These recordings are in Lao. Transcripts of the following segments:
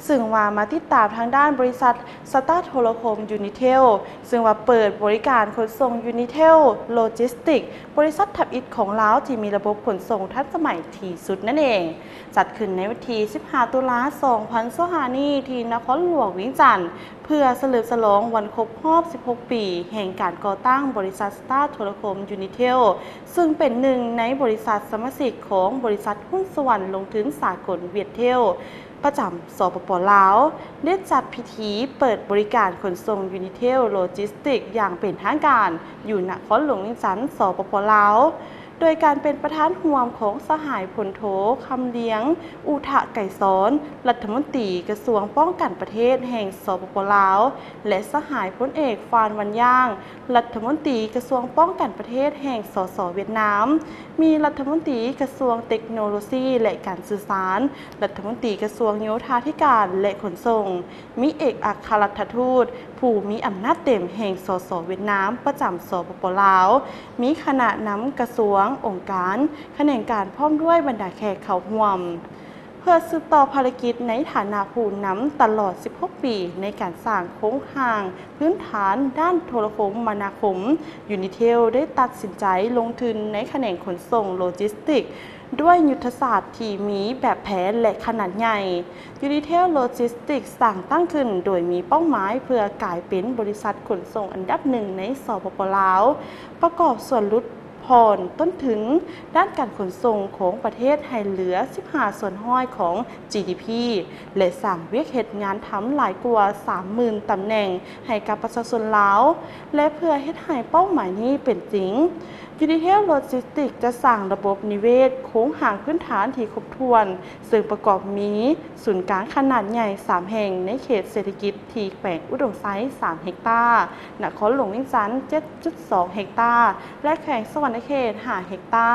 ຊຶ່ງວ່າມາຕິດຕາມທາງດ້ານບໍລິສັດ Star Telecom Unitel ຊຶ່ງວ່າເປີດບໍລິການຂົນສົ່ງ Unitel Logistics ບໍລິສັດທຳອິດຂອງລາວທີ່ມີລະບົບຂົນສົ່ງທັນສະໄໝທີ່ສຸດນັ້ນເອງ. ຈັດຂຶ້ນໃນວັນທີສິບຫ້າ ຕຸລາ ສອງພັນຊາວຫ້ານີ້ ທີ່ນະຄອນຫຼວງວຽງຈັນ ເພື່ອສະເຫຼີມສະຫຼອງວັນຄົບຮອບສິບຫົກປີແຫ່ງການກໍ່ຕັ້ງບໍລິສັດ Star Telecom Unitel ຊຶ່ງເປັນໜຶ່ງໃນບໍລິສັດສະມາຊິກຂອງບໍລິສັດຫຸ້ນສ່ວນລົງທຶນສາກົນ Viettel ປະຈຳ ສປປ ລາວ ໄດ້ຈັດພິທີເປີດບໍລິການຂົນສົ່ງ Unitel Logistics ຢ່າງເປັນທາງການ ຢູ່ນະຄອນຫຼວງວຽງຈັນ ສປປ ລາວ ໂດຍການເປັນປະທານຮ່ວມຂອງສະຫາຍພົນໂທ ຄຳລຽງ ອຸທະໄກສອນ ລັດຖະມົນຕີກະຊວງປ້ອງກັນປະເທດແຫ່ງ ສປປ ລາວ ແລະ ສະຫາຍພົນເອກ ຟານ ວັນຢ່າງ ລັດຖະມົນຕີກະຊວງປ້ອງກັນປະເທດແຫ່ງ ສສ ຫວຽດນາມ, ມີລັດຖະມົນຕີກະຊວງເຕັກໂນໂລຊີ ແລະ ການສື່ສານ, ລັດຖະມົນຕີກະຊວງໂຍທາທິການ ແລະ ຂົນສົ່ງ, ມີເອກອັກຄະລັດຖະທູດຜູ້ມີອຳນາດເຕັມແຫ່ງ ສສ ຫວຽດນາມ ປະຈຳ ສປປ ລາວ, ມີຄະນະນຳກະຊວງ, ອົງການ, ຂະແໜງການ ພ້ອມດ້ວຍບັນດາແຂກເຂົ້າຮ່ວມ. ເພື່ອສືບຕໍ່ພາລະກິດໃນຖານະຜູ້ນຳຕະຫຼອດສິບຫົກປີ ໃນການສ້າງໂຄງຮ່າງພື້ນຖານດ້ານໂທລະຄົມມະນາຄົມ, Unitel ໄດ້ຕັດສິນໃຈລົງທຶນໃນຂະແໜງຂົນສົ່ງໂລຈິສຕິກ ດ້ວຍຍຸດທະສາດທີ່ມີແບບແຜນ ແລະ ຂະໜາດໃຫຍ່. Unitel Logistics ສ້າງຕັ້ງຂຶ້ນໂດຍມີເປົ້າໝາຍເພື່ອກາຍເປັນບໍລິສັດຂົນສົ່ງອັນດັບໜຶ່ງໃນ ສປປ ລາວ, ປະກອບສ່ວນຫຼຸດຜ່ອນຕົ້ນທຶນດ້ານການຂົນສົ່ງຂອງປະເທດໃຫ້ເຫຼືອສິບຫ້າສ່ວນຮ້ອຍຂອງ GDP ແລະ ສ້າງວຽກເຮັດງານທຳຫຼາຍກວ່າສາມໝື່ນຕຳແໜ່ງໃຫ້ກັບປະຊາຊົນລາວ ແລະ ເພື່ອເຮັດໃຫ້ເປົ້າໝາຍນີ້ເປັນຈິງ, Unitel Logistics ຈະສ້າງລະບົບນິເວດໂຄງຮ່າງພື້ນຖານທີ່ຄົບຖ້ວນ, ເຊິ່ງປະກອບມີສູນກາງຂະໜາດໃຫຍ່ສາມແຫ່ງໃນເຂດເສດຖະກິດທີ່ແຂວງອຸດົມໄຊ ສາມເຮັກຕາ, ນະຄອນຫຼວງວຽງຈັນ ເຈັດຈຸດສອງເຮັກຕາ ແລະ ແຂວງສະຫວັນນະເຂດ ຫ້າເຮັກຕາ,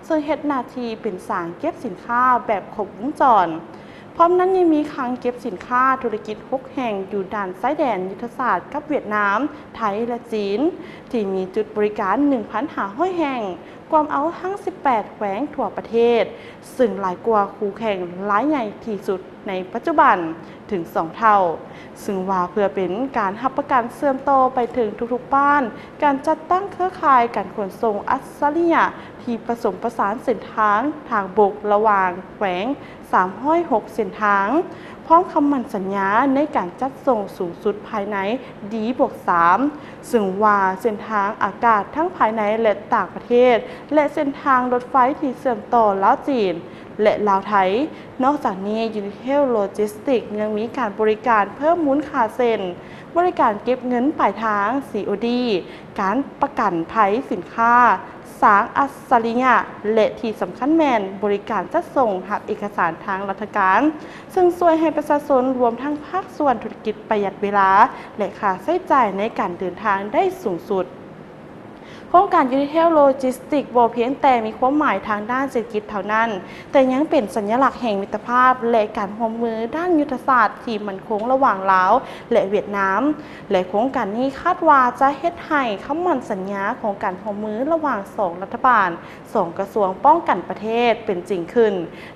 ເຊິ່ງເຮັດໜ້າທີ່ເປັນສາງເກັບສິນຄ້າແບບຄົບວົງຈອນ. ພ້ອມນັ້ນຍັງມີຄັງເກັບສິນຄ້າທຸລະກິດຫົກແຫ່ງຢູ່ດ່ານຊາຍແດນຍຸດທະສາດກັບຫວຽດນາມ, ໄທ ແລະ ຈີນ, ທີ່ມີຈຸດບໍລິການໜຶ່ງພັນຫ້າຮ້ອຍແຫ່ງ, ກວມເອົາທັງສິບແປດແຂວງທົ່ວປະເທດ, ຊຶ່ງຫຼາຍກວ່າຄູ່ແຂ່ງລາຍໃຫຍ່ທີ່ສຸດໃນປັດຈຸບັນເຖິງສອງເທົ່າ, ຊຶ່ງວ່າເພື່ອເປັນການຮັບປະກັນເຊື່ອມຕໍ່ໄປເຖິງທຸກໆບ້ານ, ການຈັດຕັ້ງເຄືອຂ່າຍການຂົນສົ່ງອັດສະລິຍະທີ່ປະສົມປະສານເສັ້ນທາງທາງບົກລະຫວ່າງແຂວງ ສາມຮ້ອຍຫົກເສັ້ນທາງ, ພ້ອມຄຳໝັ້ນສັນຍາໃນການຈັດສົ່ງສູງສຸດພາຍໃນ ດີບວກສາມ ຊຶ່ງວ່າເສັ້ນທາງອາກາດທັງພາຍໃນ ແລະ ຕ່າງປະເທດ ແລະ ເສັ້ນທາງລົດໄຟທີ່ເຊື່ອມຕໍ່ລາວ-ຈີນ ແລະ ລາວ-ໄທ. ນອກຈາກນີ້, Unitel Logistics ຍັງມີການບໍລິການເພີ່ມມູນຄ່າເຊັ່ນ ບໍລິການເກັບເງິນປາຍທາງ COD, ການປະກັນໄພສິນຄ້າ, ສາງອັດສະລິຍະ ແລະ ທີ່ສຳຄັນແມ່ນບໍລິການຈັດສົ່ງຮັບເອກະສານທາງລັດຖະການ, ເຊິ່ງຊ່ວຍໃຫ້ປະຊາຊົນລວມທັງພາກສ່ວນທຸລະກິດປະຢັດເວລາ ແລະ ຄ່າໃຊ້ຈ່າຍໃນການເດີນທາງໄດ້ສູງສຸດ. ໂຄງການ Unitel Logistics ບໍ່ພຽງແຕ່ມີຄວາມໝາຍທາງດ້ານເສດຖະກິດເທົ່ານັ້ນ, ແຕ່ຍັງເປັນສັນຍະລັກແຫ່ງມິດຕະພາບ ແລະ ການຮ່ວມມືດ້ານຍຸດທະສາດທີ່ໝັ້ນຄົງລະຫວ່າງລາວ ແລະ ຫວຽດນາມ, ແລະ ໂຄງການນີ້ຄາດວ່າຈະເຮັດໃຫ້ຄຳໝັ້ນສັນຍາຂອງການຮ່ວມມືລະຫວ່າງສອງລັດຖະບານ, ສອງກະຊວງປ້ອງກັນປະເທດເປັນຈິງຂຶ້ນ,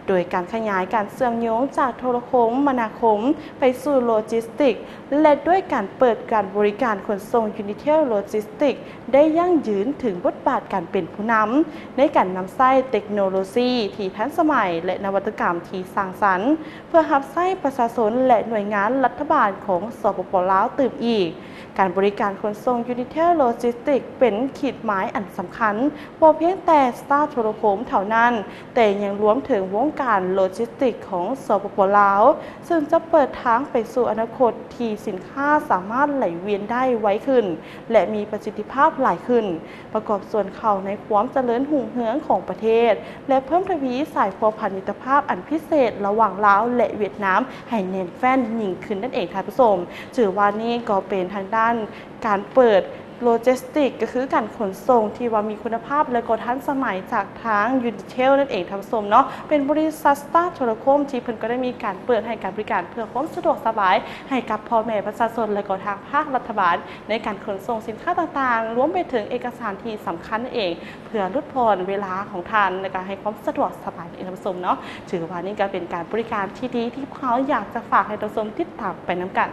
ໂດຍການຂະຫຍາຍການເຊື່ອມໂຍງຈາກໂທລະຄົມມະນາຄົມໄປສູ່ໂລຈິສຕິກ ແລະ ດ້ວຍການເປີດການບໍລິການຂົນສົ່ງ Unitel Logistics ໄດ້ຢັ້ງຢືນເຖິງບົດບາດການເປັນຜູ້ນຳໃນການນຳໃຊ້ເຕັກໂນໂລຊີທີ່ທັນສະໄໝ ແລະ ນະວັດຕະກຳທີ່ສ້າງສັນ ເພື່ອຮັບໃຊ້ປະຊາຊົນ ແລະ ໜ່ວຍງານລັດຖະບານຂອງ ສປປ ລາວ ຕື່ມອີກ. ການບໍລິການຂົນສົ່ງ Unitel Logistics ເປັນຂີດໝາຍອັນສຳຄັນ ບໍ່ພຽງແຕ່ Star Telecom ເທົ່ານັ້ນ, ແຕ່ຍັງລວມເຖິງວົງການໂລຈິສຕິກຂອງ ສປປ ລາວ, ເຊິ່ງຈະເປີດທາງໄປສູ່ອະນາຄົດທີ່ສິນຄ້າສາມາດໄຫຼວຽນໄດ້ໄວຂຶ້ນ ແລະ ມີປະສິດທິພາບຫຼາຍຂຶ້ນ, ປະກອບສ່ວນເຂົ້າໃນຄວາມຈະເລີນຮຸ່ງເຮືອງຂອງປະເທດ ແລະ ເພີ່ມທະວີສາຍພົວພັນມິດຕະພາບອັນພິເສດລະຫວ່າງລາວ ແລະ ຫວຽດນາມໃຫ້ແໜ້ນແຟ້ນຍິ່ງຂຶ້ນນັ້ນເອງ ທ່ານຜູ້ຊົມ. ຖືວ່ານີ້ກໍເປັນທາງດ້ານການເປີດ ໂລຈິສຕິກ ກໍຄືການຂົນສົ່ງທີ່ວ່າມີຄຸນນະພາບ ແລະກໍທັນສະໄໝ ຈາກທາງ Unitel ນັ້ນເອງທ່ານຜູ້ຊົມເນາະ ເປັນບໍລິສັດ Star Telecom ທີ່ເພິ່ນກໍໄດ້ມີການເປີດໃຫ້ການບໍລິການເພື່ອຄວາມສະດວກສະບາຍໃຫ້ກັບພໍ່ແມ່ປະຊາຊົນ ແລະກໍທາງພາກລັດຖະບານ ໃນການຂົນສົ່ງສິນຄ້າຕ່າງໆ ລວມໄປເຖິງເອກະສານທີ່ສຳຄັນນັ້ນເອງ ເພື່ອຫຼຸດຜ່ອນເວລາຂອງທ່ານ ແລະກໍໃຫ້ຄວາມສະດວກສະບາຍນັ້ນເອງທ່ານຜູ້ຊົມເນາະ. ຖືວ່ານີ້ກໍເປັນການບໍລິການທີ່ດີທີ່ພວກເຮົາຢາກຈະຝາກໃຫ້ທ່ານຜູ້ຊົມຕິດຕາມໄປນຳກັນ.